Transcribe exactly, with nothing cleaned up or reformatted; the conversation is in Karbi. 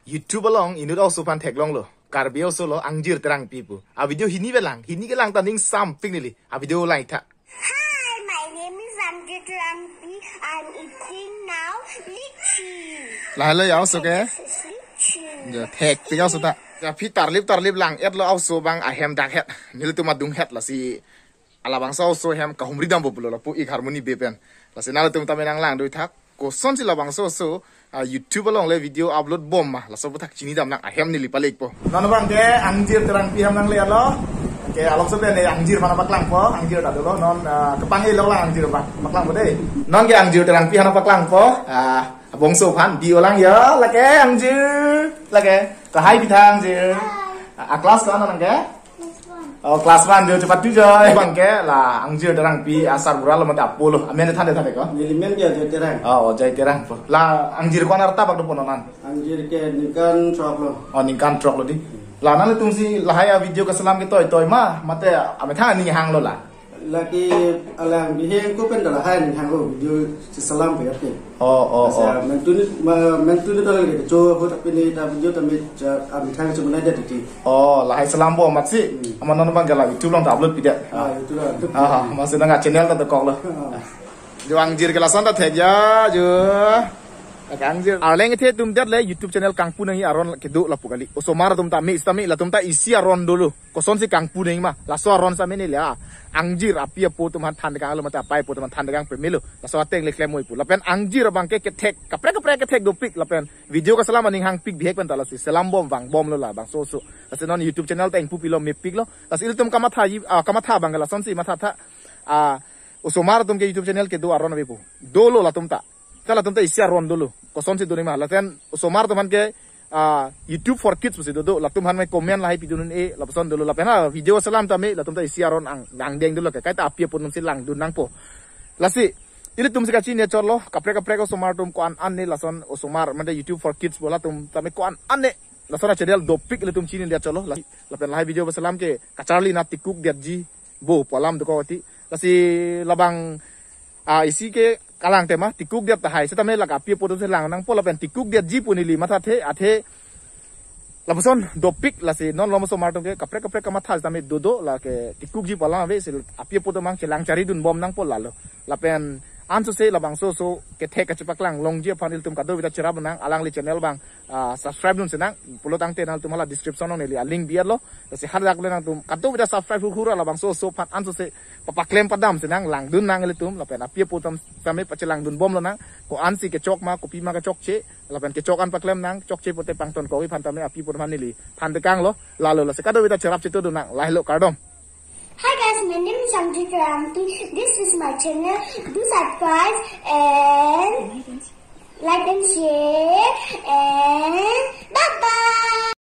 YouTube along inut a-oso aphan theklonglo. Karbi a-oso lo, Angjir Terangpi pu. A video hini pen lang, hini kelang ta ning sampik neli. A video langtha. Hi, my name is Angjir Terangpi. I'm eating now lychee. Lahelo ya a-oso ke? This is lychee. Ya, thekpik a-oso ta. Ya, phi tarlip tarlip lang-etlo, a-oso abang ahem dakhet. Nelitum adunghet, lasi labangso a-oso ahem kahumri dampo pulo lapu ik harmoni be pen. Lasi nanglitum tame nanglang doithak, kosonsi labangso a-oso, ah, YouTube along le video upload bom ma, laso aphuthak chinidam nang, ahem neli palekpo. Non abang ke Angjir Terangpi ahem nanglelo. Ke along so pen ne Angjir aphan paklangpo, Angjir ta dolo, non, ah, kepang-e lo lang Angjir aphan paklangpo dei. Non ke Angjir Terangpi aphan paklangpo, ah, abongso aphan, di olang ya, lake Angjir, lake. Lahai bithang Angjir. Ah, class ko-an nang ke? Oh, class one jo, cepat tu jo. Abang ke la Angjir Terangpi asarbura lo mate apo lo. Amen than-e than-e ko? Neli men ke Ajoy Terang. Oh, Ajoy Terang po. La Angjir ko-an arta bak dopo non an? Angjir ke ningkan throk lo. Oh, ningkan throk lo dei. La nanglitumsi lahai a video keselam ketoitoi ma, mate amethang aning hanglo la? Lake alang biheng ko pen da lahai aning hanglo video selam pe ate. Oh, oh, oh. Asa mentuni, ma-, mentuni to lagi cho ho tapi ni ta video tame cha amethang sebenarnya dia titi. Oh, lahai selam bom amatsi. Hmm. Amat non abang ke la YouTube along ta upload pidet. Ah, itu lah. Ah, amatsi nang channel ta dokoklo. Ah. Jo Angjir ke lason ta thek ya, jo. Lake Angjir. Arleng ethe atum det le YouTube channel kangpu nangji aron kedo lapu kali. Osomar atum ta me, sita me, latum ta isi aron dolo. Kosonsi kangpu nangji ma. Laso aron sitame neli a Angjir api apo atum aphan thandekanglo mate apai apo atum aphan thandekang pemelo. Laso ateng le klem oi pu. Lapen Angjir abang ke kethek, kaprek kaprek kethek dopik. Lapen video keselam aning hangpik bihek pen ta lasi selam bom vangbomlo labangso a-oso. Lasi non YouTube channel ta ingpu pilo, mepiklo. Lasi ilitum kamatha ji, ah, kamatha abang ke lasonsi mathatha. Ah, osomar atum ke YouTube channel kedo aron ave pu. Dolo latum ta. Ta latum ta isi aron dolo. Kosonsi do nangji ma. Lapen osomar atum aphan ke, ah, YouTube for Kids pusi dodo. Latum aphan me comment lahai pidun un-e, lapuson dolo. Lapen ha video selam tame, latum ta isi aron ang, angdeng dolo ke. Kaita api apo atumsi langdun nangpo. Lasi, ilitumsi kachini chotlo, kaprek kaprek osomar atum ko-an an ne lason osomar, mate YouTube for Kids pu latum tame ko-an an ne. Lason a-channel dopik ilitum chini dia chotlo. Lasi, lapen lahai video selam ke kacharli na tikuk detji pu alam dokok ati. Lasi labang, ah, isi ke kalang tema tikuk det tahai. Sitame lake api apo atumsi lang nangpo lapen tikuk detji pu neli mathathe, athe lapuson dopik. Lasi non lom osomar atum ke kaprek kaprek kamatha sitame dodo, lake tikukji pu alam ave, si api apo atum abang chelang charidun bom nangpo lalo. Lapen ansose labangso a-oso kethek kachepaklang longji aphan ilitum kadokave ta cherap nang, alangli channel abang, ah, subscribe dunsi nang, pulo tangte nangtum hala description along neli a-link bi-etlo. Lasi hadak le nangtum kadokave ta subscribe hur hur, labangso a-oso aphan ansose papaklem padamsi nang, langdun nang ilitum, lapen api apo atum sitame pachelangdun bomlo nang, ko-ansi kechok ma, kopi ma kechokche, lapen kechok an paklem nang, chokche pote pangtonkok aphan tame api apo aphan neli thandekanglo, lalo. Lasi kadokave ta cherap chetudun nang, lahelo, kardom. Hi guys, my name is Angjir Terangpi. This is my channel. Do subscribe and like and share and bye bye.